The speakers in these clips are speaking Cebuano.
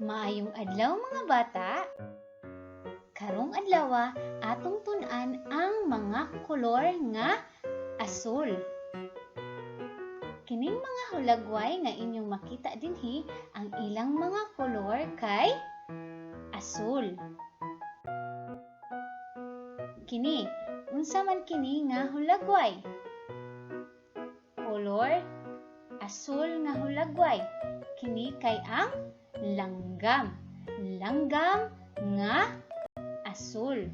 Maayong adlaw, mga bata. Karong adlaw, atong tun-an ang mga kolor nga asul. Kining mga hulagway nga inyong makita dinhi, ang ilang mga kolor kay asul. Kini, unsa man kini nga hulagway? Kolor asul nga hulagway. Kini kay ang langgam. Langgam nga asul.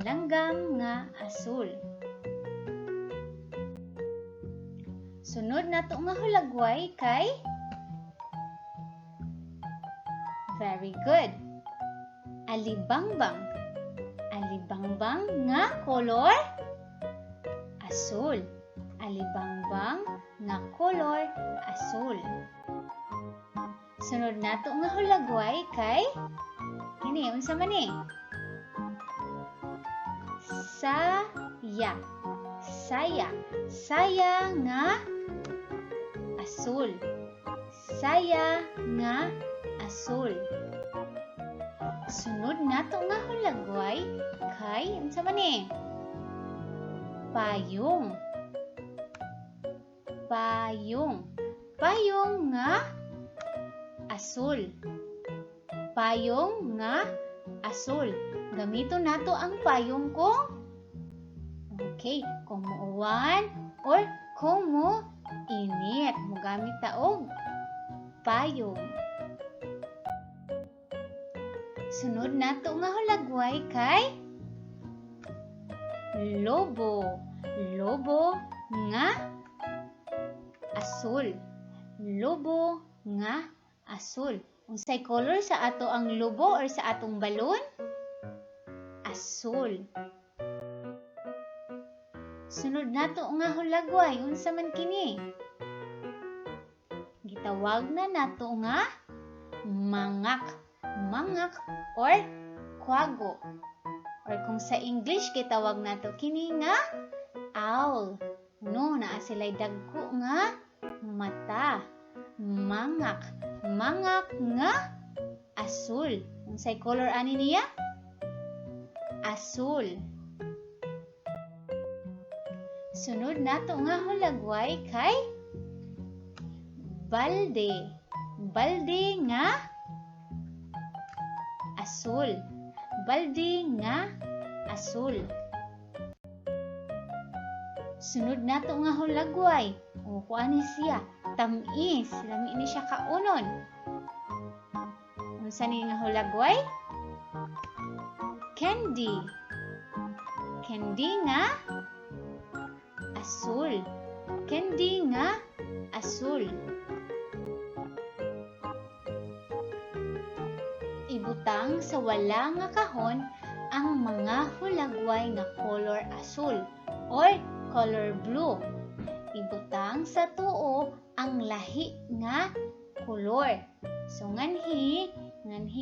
Langgam nga asul. Sunod nato nga hulagway kay, very good, alibangbang. Alibangbang nga kolor asul. Alibangbang nga kolor asul. Sunod nato nga hulagway kay kini, unsa man ni? Saya. Saya. Saya nga asul. Saya nga asul. Sunod nato nga hulagway kay unsa man ni? Payong. Payong. Payong nga asul. Payong nga asul. Gamiton nato ang payong kung okay, kung muuwan or kung mo init, mogamit ta og payong. Sunod nato nga hulagway kay lobo. Lobo nga asul. Lobo nga asul. Unsay color sa ato ang lobo or sa atong balon? Asul. Sunod nato nga hulagway, unsa man kini? Gitawag na nato nga mangak. Mangak or kwago. Or kung sa English, gitawag nato kini nga owl. No, naa sila'y dagko nga mata. Mangak. Mangak nga asul. Unsay color ani niya? Asul. Sunod nato nga hulagway kay balde. Balde nga asul. Balde nga asul. Sunod nato nga hulagway. O, kuan ni siya. Tamis. Lami ni siya kaunon. Unsa ni nga hulagway? Candy. Candy nga asul. Candy nga asul. Ibutang sa wala nga kahon ang mga hulagway nga color asul or color blue. Ibutang sa tuo ang lahi nga kolor. So nganhi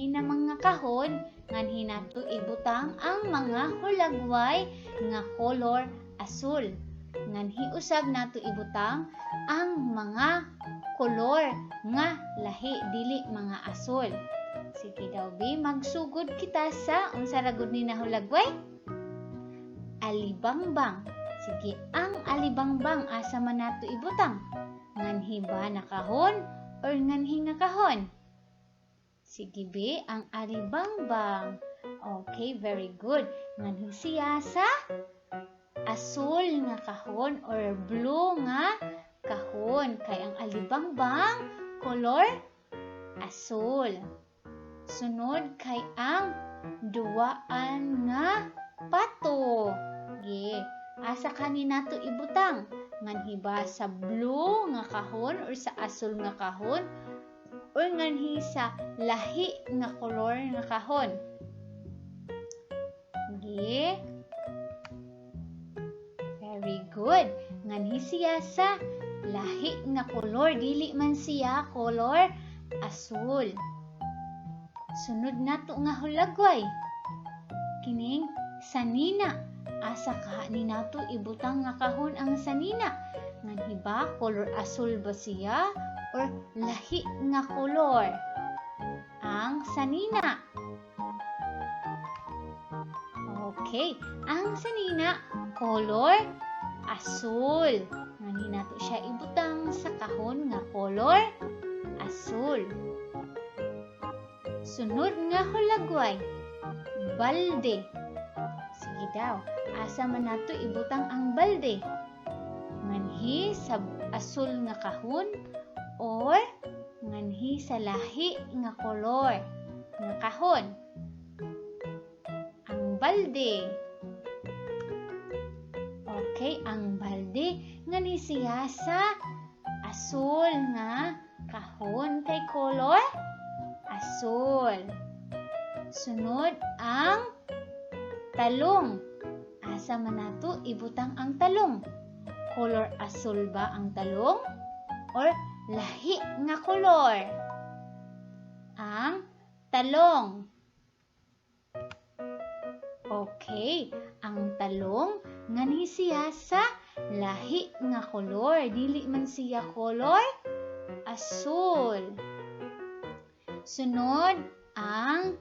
na mga kahon, nganhi nato ibutang ang mga hulagway nga color asul. Nganhi usab nato ibutang ang mga kolor nga lahi, dili mga asul. Sige daw bi, magsugod kita sa unsa ra gud ni nahulagway? Alibangbang. Sige, ang alibangbang asa man nato ibutang? Nganhi ba na kahon or nganhi nga kahon? Sige bi, ang alibangbang. Okay, very good. Nganhi siya sa asul nga kahon or blue nga kahon. Kay ang alibangbang kolor asul. Sunod kay ang duwaan nga pato. Ge, asa kani nato ibutang? Nganhi ba sa blue nga kahon or sa asul nga kahon or nganhi sa lahi nga kolor nga kahon? Ge. Very good. Nganhi siya sa lahi nga kolor, dili man siya kolor asul. Sunod nato nga hulagway. Kining sanina. Asa ka ni nato ibutang nga kahon ang sanina? Nganhi ba color asul ba siya or lahi nga kolor? Ang sanina. Okay, ang sanina color asul. Nganhi nato siya ibutang sa kahon nga color asul. Sunod nga hulagway, balde. Sige daw, asa man nato ibutang ang balde? Nganhi sa asul nga kahon or nganhi sa lahi nga kolor nga kahon? Ang balde. Okay, ang balde nganhi siya sa asul nga kahon kay color asul. Sunod ang talong. Asa man nato ibutang ang talong? Color asul ba ang talong or lahi nga kolor? Ang talong. Okay, ang talong nganhi siya sa lahi nga kolor. Dili man siya color asul. Sunod ang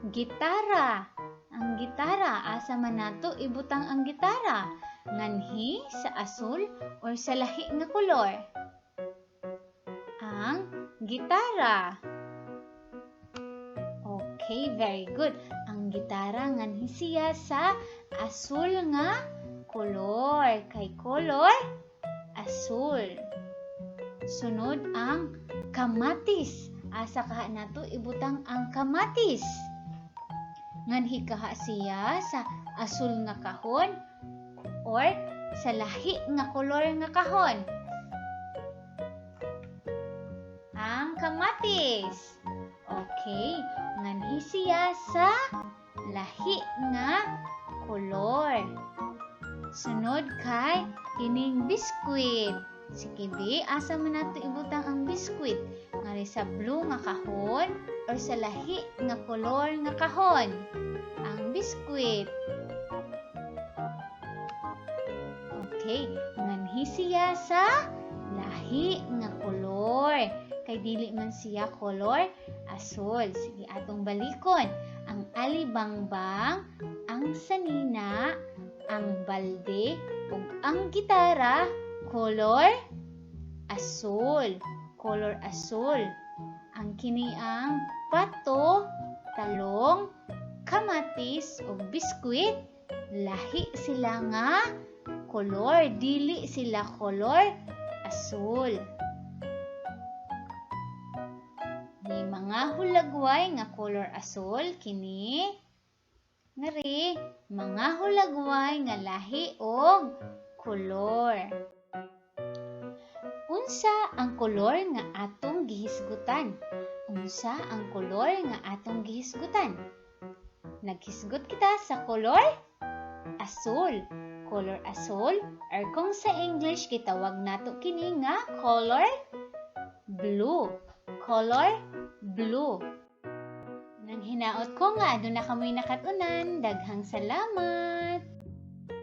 gitara. Ang gitara, asa man nato ibutang ang gitara? Nganhi sa asul or sa lahi nga kolor? Ang gitara. Okay, very good. Ang gitara nganhi siya sa asul nga kolor. Kay color asul. Sunod ang kamatis. Asa kaha nato ibutang ang kamatis? Nganhi kaha siya sa asul nga kahon or sa lahi nga kolor nga kahon? Ang kamatis. Okay, nganhi siya sa lahi nga kolor. Sunod kay kining biskwit. Sige bi, asa man nato ibutang ang biskwit? Ngari sa blue nga kahon or sa lahi nga kolor nga kahon? Ang biskwit. Okay, nganhi siya sa lahi nga kolor. Kay dili man siya kolor asul. Sige, atong balikon. Ang alibangbang, ang sanina, ang balde, ug ang gitara, color asul. Color asul. Ang kini ang pato, talong, kamatis ug biskwit, lahi sila nga kolor, dili sila kolor asul. Ni mga hulagway nga color asul kini ngari mga hulagway nga lahi og kolor. Unsa ang kolor nga atong gihisgutan? Unsa ang kolor nga atong gihisgutan? Naghisgot kita sa kolor asul. Color asul or kung sa English gitawag nato kini nga color blue. Color blue. Nang hinaot ko nga aduna kamoy nakat-unan, daghang salamat.